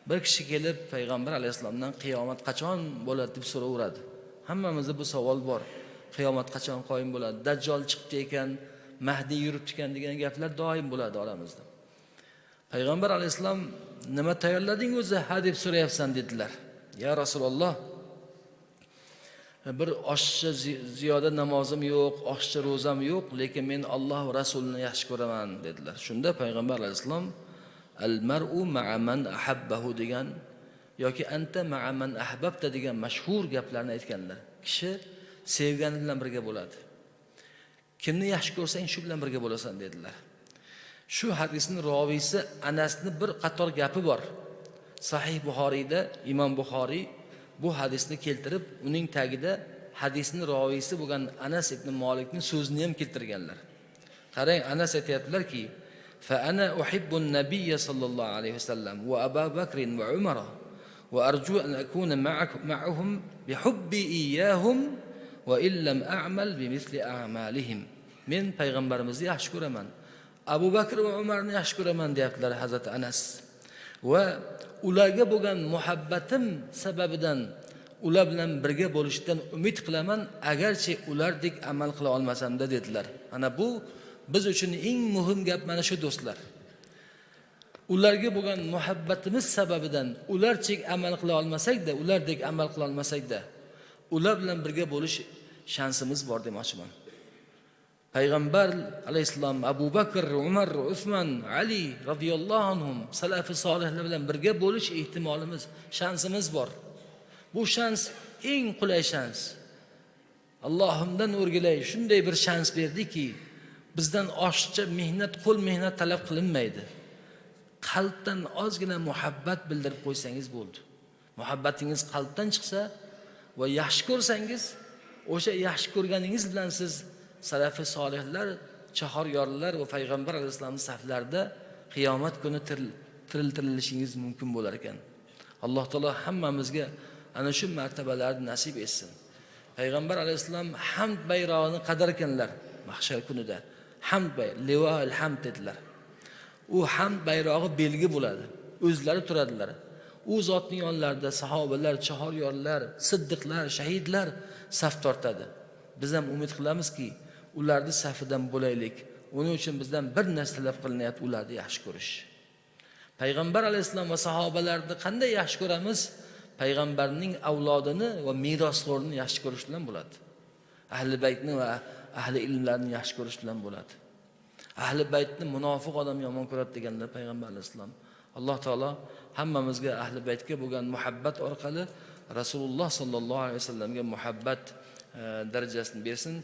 Bir kishi kelib payg'ambar alayhissalomdan qiyomat qachon bo'ladi deb so'raveradi. Hammamizda bu savol bor. Qiyomat qachon qoyim bo'ladi? Dajjol chiqdi ekan, Mahdi yuribdi ekan degan gaplar doim bo'ladi oramizda. Payg'ambar alayhissalom nima tayyorlading o'zi ha deb so'rayapsan dedilar. Ya Rasululloh, bir oshiqcha ziyoda namozim yo'q, oshiqcha ro'zam yo'q, lekin men Alloh va rasulini yaxshi ko'raman dedilar. Shunda payg'ambar alayhissalom al mar'u ma'a man ahabbahu degan yoki anta ma'a man ahbabta degan mashhur gaplarni aytganlar. Kishi sevgani bilan birga bo'ladi. Kimni yaxshi ko'rsang shu bilan birga bo'lasan dedilar. Shu hadisning roviysi Anasni bir qator gapi bor. Sahih Buxoriyda Imom Buxoriy bu hadisni keltirib, uning tagida hadisning roviysi bo'lgan Anas ibn Malikning so'zini ham keltirganlar. Qarang, Anas aytayaptilarki, fa ana uhibbu an-nabiyya sallallohu alayhi vasallam va Abu Bakr va Umar va arju an akuna ma'ahum bihubbi iyyahum va illam a'mal bimithli a'malihim. Men payg'ambarimizni yaxshi ko'raman, Abu Bakr va Umarni yaxshi ko'raman deyaptilar Hazrati Anas. Va ularga bo'lgan muhabbatim sababidan ular bilan birga bo'lishdan umid qilaman, agarchi ulardek amal qila olmasamda dedilar. Ana bu biz uchun eng muhim gap mana shu do'stlar. Ularga bo'lgan muhabbatimiz sababidan ularchek amal qila olmasakda, ulardek amal qila olmasakda, ular bilan birga bo'lish shansimiz bor demoqchiman. Payg'ambar alayhissalom Abu Bakr, Umar, Usmon, Ali radhiyallohu anhum salafi solihlar bilan birga bo'lish ehtimolimiz, shansimiz bor. Bu shans eng qulay shans. Allohimdan o'rgilay shunday bir shans berdiki, bizdan oshiqcha mehnat, qo'l mehnat talab qilinmaydi. Qalbdan ozgina muhabbat bildirib qo'ysangiz bo'ldi. Muhabbatingiz qalbdan chiqsa va yaxshi ko'rsangiz, o'sha yaxshi ko'rganingiz bilan siz salafi solihlar, chahoryorlar va payg'ambar alayhissalomning saflarida qiyomat kuni tiriltirilishingiz mumkin bo'lar ekan. Alloh taolo hammamizga ana shu martabalarni nasib etsin. Payg'ambar alayhissalom hamd bayrog'ini qadar ekanlar mahshar kunida. Hamd livoil hamd dedilar. U hamd bayrog'i belgi bo'ladi. O'zlari turadilar. U zotning yonlarida sahobalar, chahoryorlar, siddiqlar, shahidlar saf tortadi. Biz ham umid qilamizki, ularni safidan bo'laylik. Uning uchun bizdan bir narsa talab qilinyapti, ularni yaxshi ko'rish. Payg'ambar alayhissalom va sahobalarni qanday yaxshi ko'ramiz? Payg'ambarning avlodini va merosxo'rini yaxshi ko'rish bilan bo'ladi. Ahli baytni va ahli ilmlarni yaxshi ko'rish bilan bo'ladi. Ahli baytni munofiq odam yomon ko'radi deganlar payg'ambar alayhissalom. Alloh taolo hammamizga ahli baytga bo'lgan muhabbat orqali Rasululloh sallallohu alayhi vasallamga muhabbat darajasini bersin.